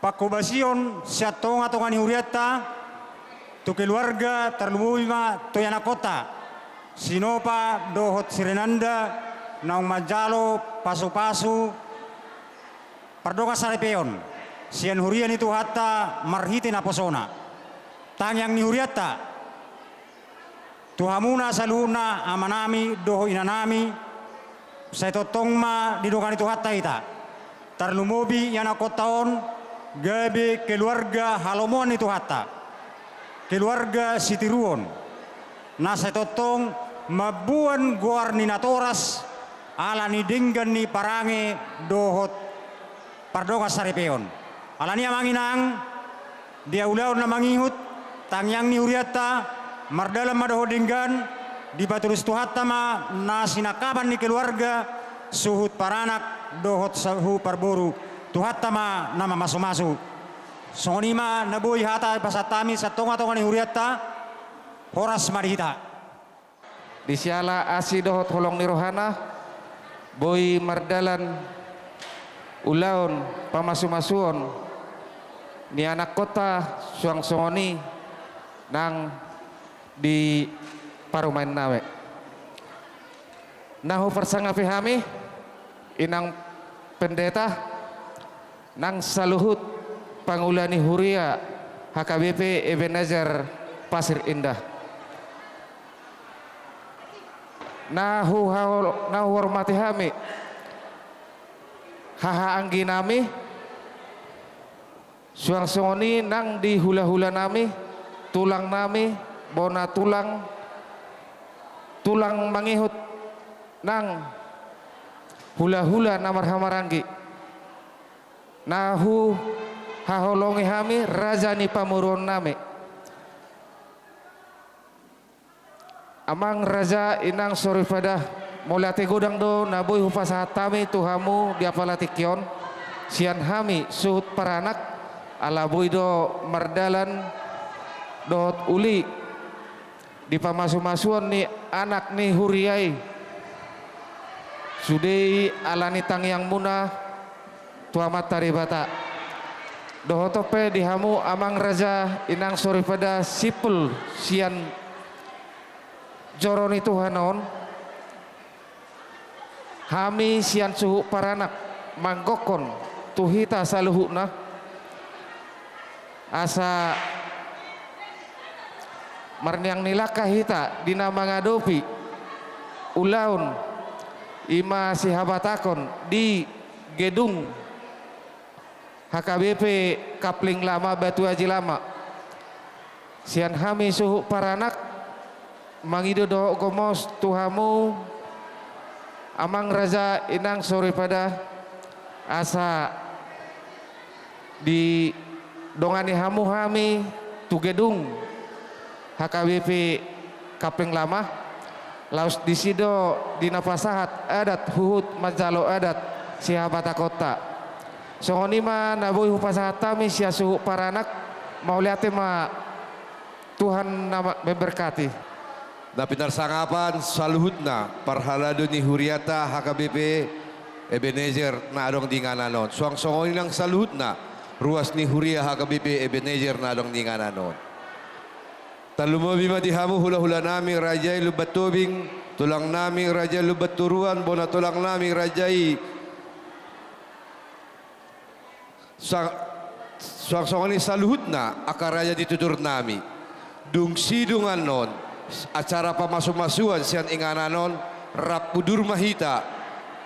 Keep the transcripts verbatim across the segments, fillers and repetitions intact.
Panghobasion sian tonga-tonga ni hurianta tu keluarga, tarlumobi ma tu ianakkonta, si Nopa dohot si Renanda, naung manjalo pasu-pasu pardongansaripeon sian huria ni Tuhanta marhite naposona. Tangiang ni hurianta, tu hamuna saluhutna amanami dohot inanami, sai tongtong ma didongani Tuhanta hita. Tarlumobi ianakkonta on, gabe keluarga halomoan ni Tuhanta, keluarga sitiruon, na sai tongtong mamboan goar ni natoras ala ni denggan ni parange dohot pardongansaripeon. Alani i, amang inang, di ulaon na mangihut, tangiang ni hurianta, mardalan ma dohot denggan, dipatulus Tuhanta ma na sinangkapan ni keluarga, suhut paranak dohot suhut parboru, Tuhanta ma na mamasu-masu. Songon i ma na boi hata pasahat hami sian tonga-tonga ni hurianta. Horas ma di hita. Di siala asi dohot holong ni rohana, boi mardalan ulaon pamasu-masuon ni anakkonta suang songon i nang di parumaennami. Na huparsangapi hami, Inang Pendeta, nang saluhut pangula ni huria H K B P Ebenezer Pasir Indah. Na hu-, na huhormati hami, haha angginami, suang songon i nang di hula-hulanami, tulangnami, bona tulang, tulang mangihut, nang hula-hula na marhahamaranggi. Na huhaholongi hami raja ni pamoruonnami. Amang raja, inang soripada, mauliate godang do na boi hupasahat hami tu hamu di apala tingki on, sian hami suhut paranak, ala boi do mardalan dohot uli di pamasu-masuon ni anak ni huria i. Sude i ala ni tangiangmuna tu Amanta Debata. Dohot on pe di hamu amang raja, inang soripada, simpul sian joro ni Tuhan on, hami sian suhut paranak manggokhon tu hita saluhutna, asa marniang ni langka hita di na mangadopi ulaon, i ma sihabatahon di gedung H K B P Kapling Lama, Batu Aji Lama. Sian hami suhut paranak mangido dohot gomos tu hamu amang raja, inang soripada, asa didongani hamu hami tu gedung H K B P Kapling Lama. Laos disi do di na pasahat adat huhut manjalo adat sihabatahonta. Songon i ma na boi hupasahat hami sian suhut paranak. Mauliate ma, Tuhan na ma-, memberkati. Na pinarsangapan saluhutna parhalado ni huriata H K B P Ebenezer na adong di inganan on. Suang songon i nang saluhutna ruas ni huria H K B P Ebenezer na adong di inganan on. Tarlumobi ma di hamu hulahulanami raja i Lumban Tobing, tulangnami raja i Lumban Toruan, bona tulangnami raja i Sa-, suang songon i saluhutna angka raja di tuturnami. Dung sidung annon acara pamasumasuon sian inganan on, rap udur ma hita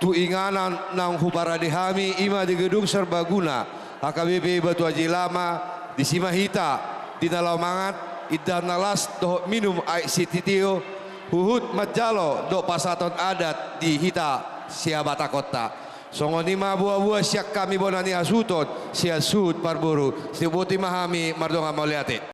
tu inganan naung huparade hami, i ma di Gedung Serbaguna H K B P Batu Aji Lama. Disi ma hita di na laho mangan indahan na las dohot minum aek sitio, huhut manjalo dohot pasahaton adat di hita sihabatahonta. Songon i ma boaboa sian hami bona ni hasuhuton sian suhut parboru. Siboti ma hami mardongan mauliate.